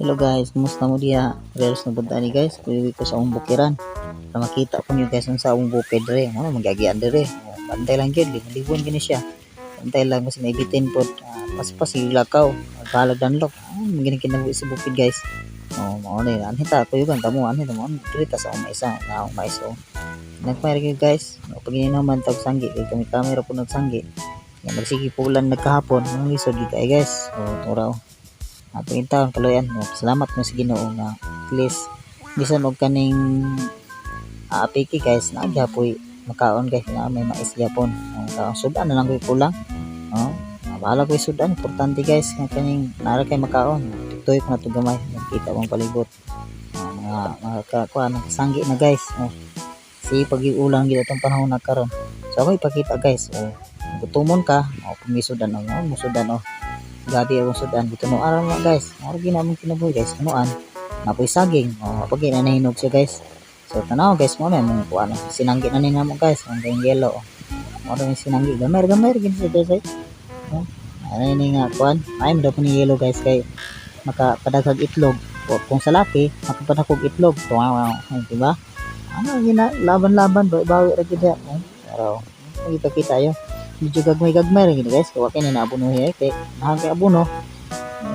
Hello guys, kumusta mo diha? Reels na punta ni guys. Kuwi ko sa akong bukiran. Para makita po niyo guys ang sa akong bukid dre. Ano magiagian dire. Oh, bantay lang gyud, libon gini siya. Bantay lang kasi may bitin pod. Paspas lakaw. Balag danlok. Gini kinabuhi sa bukid, guys. Oh, mao ni anhi ta kuyugan kamo anhi ta mo diri ta sa akong maisa na akong mais oh. Nagpare kayo guys. No, pag ininom tag sanggi kay kami kamera po nagsanggi. Ya magsige pulan nagkahapon, ang lisod gid kay guys. Oh, tura oh. Ato in taon kaluyan no. Salamat mo sa Ginoo nga at least bisan og kaning apiki guys, naa gyapoy makaon guys, na may mais gyapon. Oh, kaon sudan na lang koy kulang. Oh, bahala ko'y sudan, importante guys nga kaning nara kay makaon. Tuktoy ko na to gamay, makita mong palibot. Oh, mga ka, kuan sanggi na guys. Oh, si pag-iulan gid atong panahon na karon. So ako ipakita guys, oh, gutumon ka, oh, pumisudan oh, musudan oh. Gabi akong sudan dito no aral na guys. Mao gyud namong kinabuhi guys, anuan. Napoy saging, oh, pag nahinog siya guys. So tanaw guys, mo na mong kuan sinanggi na ni namo guys, ang kayong yellow. Oh. Mao ni sinanggi, gamay gamay gid siya guys ay. Oh, ano ni nga kuan? Ay mo daw ni yellow guys kay makapadaghag itlog. O, kung sa laki, makapadakog itlog. Wow, wow, di ba? Ano gina laban-laban bawi bawi ra gid. Oh, pero ipakita yo. Medyo gagmay-gagmay ra gid guys. Kay wa kay na abono kay mahal kay abono.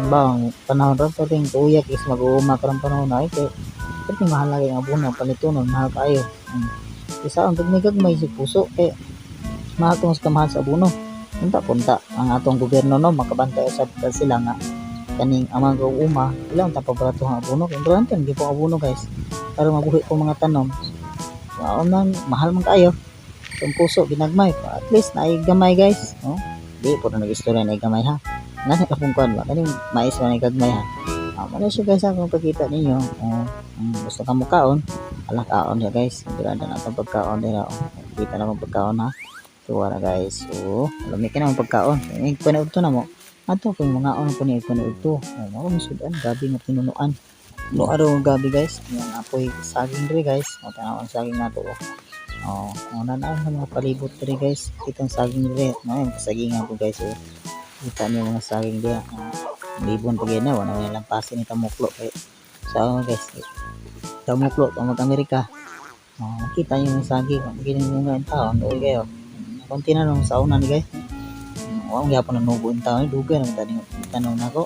Bang panahon ra perting tuyak is mag-uuma karon panahon na kay perting mahal lagi ang abono palitonon mahal kaayo. Isa ang gagmay-gagmay si puso kay mahal tong sa kamahal sa abono. Unta punta ang atong gobyerno no makabantay usab sila nga kaning ang mga uma ilang ta pabarato ang abono kay importante ang gyud abono guys para mabuhi po mga tanom. So, man mahal man kaayo. Itong puso ginagmay at least naay gamay guys, no? Di po na nag-istorya na gamay ha. Nasa ka pong kuan ba kaning mais man gagmay ha. Ah, mao siya guys akong pagkita ninyo. Oh, gusto ka mo kaon, ala kaon siya guys. Birada na itong pagkaon dira. Oh, kita na akong pagkaon ha. Tuwa na guys. So, lami ka na pagkaon. Eh, kuan udto na mo. Ato kung mga on ko ni kuan udto. Oh, mao sudan gabi nga tinunuan. No araw gabi guys. Yan apoy saging diri guys. O tanaw ang saging nato. Oh. Oh, una na ang mga palibot diri guys. Kitang saging diri. No, yung kasagingan ko guys. Oh. Kita niyo mga saging diri. Oh, libon pag yan na. Wala na lang pasin ni tamuklo kay sa guys. Tamuklo pa mag-Amerika. Oh, makita niyo yung saging. Gining mga ang tao. Ang kayo. Konti na nung sa una ni guys. Wa mo gyapon nanubo in tao. Dugay naman tani tanong nako.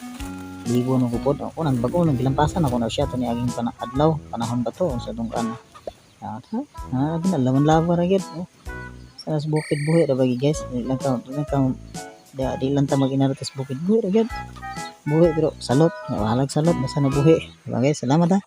Libo nung kupod. Ako nang bago nang gilampasan ako na siya to ni aging pana adlaw. Panahon ba to sa tong kana. Ah, ah, laban-laban ra gyud. Oh. Sa bukid buhi ra bagi guys. Di lang ka di lang ta mag-inarata sa bukid buhi ra gyud. Buhi pero salot, walag salot basta nabuhi. Diba guys, salamat ha.